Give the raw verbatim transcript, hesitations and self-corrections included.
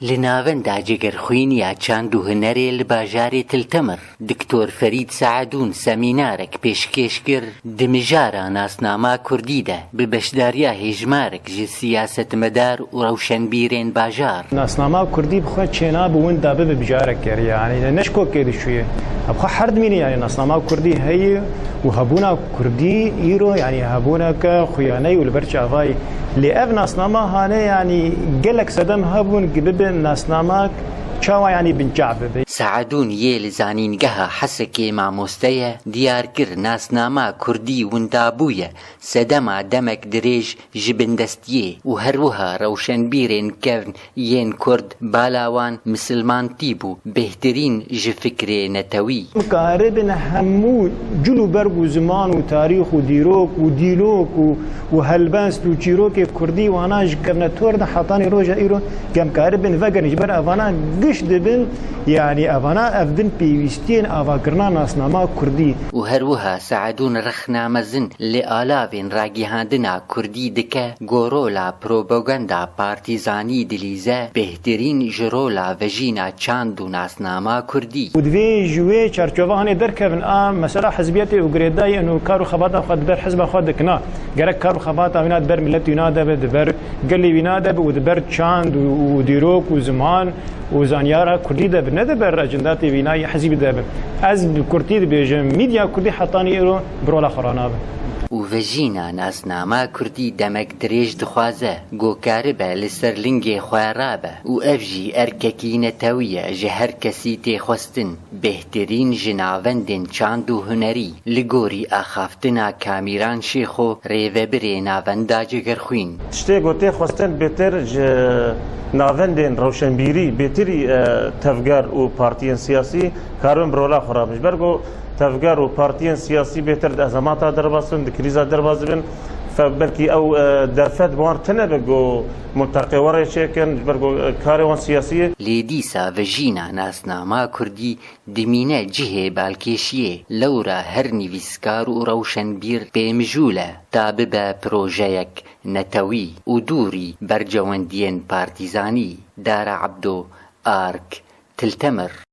Li navenda Cegerxwîn ya Çand û Hunerê li bajarê Til Temir, Doktor Ferîd Saedûn semînarek pêşkêş kir, di mijara nasnama kurdî de bi beşdariya hêjmarek ji siyasetmedar û rewşenbîrên bajar. Nasnama kurdî bi xwe çênabe winda bibe bijarek kerî, yanî ne ji kokê dişuye. Bi xwe her dimîne, yanî nasnama kurdî heye û hebûna kurdî îro, yanî hebûneke xuyaneyî û li ber çavayî. Lê ev nasnama hane, yanî gelek sedem hebûn ku bibe nasnamak çawa, yanî binçav bibe. Saedûn yê li Zanîngeha Hesekê mamoste ye, diyar kir nasnama kurdî winda bûye, sedema demek dirêj ji bindestiyê û her wiha rewşenbîrên kevn yên kurd, bala wan misilmantî bû, bêhtirîn ji fikrê netewî. Em karibin hemû cil û berg û ziman û tarîx û dîrok û dîlok û, û helbest û çîrokê kurdî wana ji kevnetor de hetanî roja îro, em karibin vegerin ji ber evana giş dibin, yanî evana ev din pêwîstiyên avakirina nasnama kurdî. Û her wiha Saedûn rexna mezin li alavên ragihandina kurdî dike, ku rola propaganda partîzanî dilîze, bêhtirîn ji rola vejîna çand û nasnama kurdî. Û divê ji wê çarçova hanê derkevin, a mesela hizbiyetê û girêdayî û kar û xebata xwe di ber hizba xwe dikina. Gerek kar û xebata wîna di ber miletê wîna de be, di ber gelê wîna de be û di ber çand û, û dîrok û ziman û zanyara kurdî de be, ne di ber ecindatê wîna yê hizbî de be. Ez bi kurtî dibêjim, mîdya kurdî hetanî îro bi rola xwe ranabin. Û vejîna nasnama kurdî demek dirêj dixwaze, ku karibe li ser lingê xwe rabe û ev jî erkekî netewî ye ji her kesî tê xwestin. Bêhtirîn ji navendên çand û hunerî, li gorî axaftina Kamîran Şêxo, rêvebirê navenda Cegerxwîn. Tiştê ku tê xwestin bêtir ji navendên rewşenbîrî, bêtirî, e, tevger û partiyên siyasî karibin bi rola xwe rabin. Ji ber ku tevger û partiyên siyasî bêtir di ezemata derbas bin, di krîza derbas dibin, fe-, belkî ew, e, derfet bi wan tune be ku munteqê we rê çêkin, ji ber ku, e, karê wan siyasî ye. Lê dîsa vejîna nasnama kurdî dimîne cihê balkêşiyê, lewra her nivîskar û rewşenbîr pê mijûl e ta bibe projeyek netewî û dûrî bercewendiyên partîzanî. Dara Ebdo, Ark, Til Temir.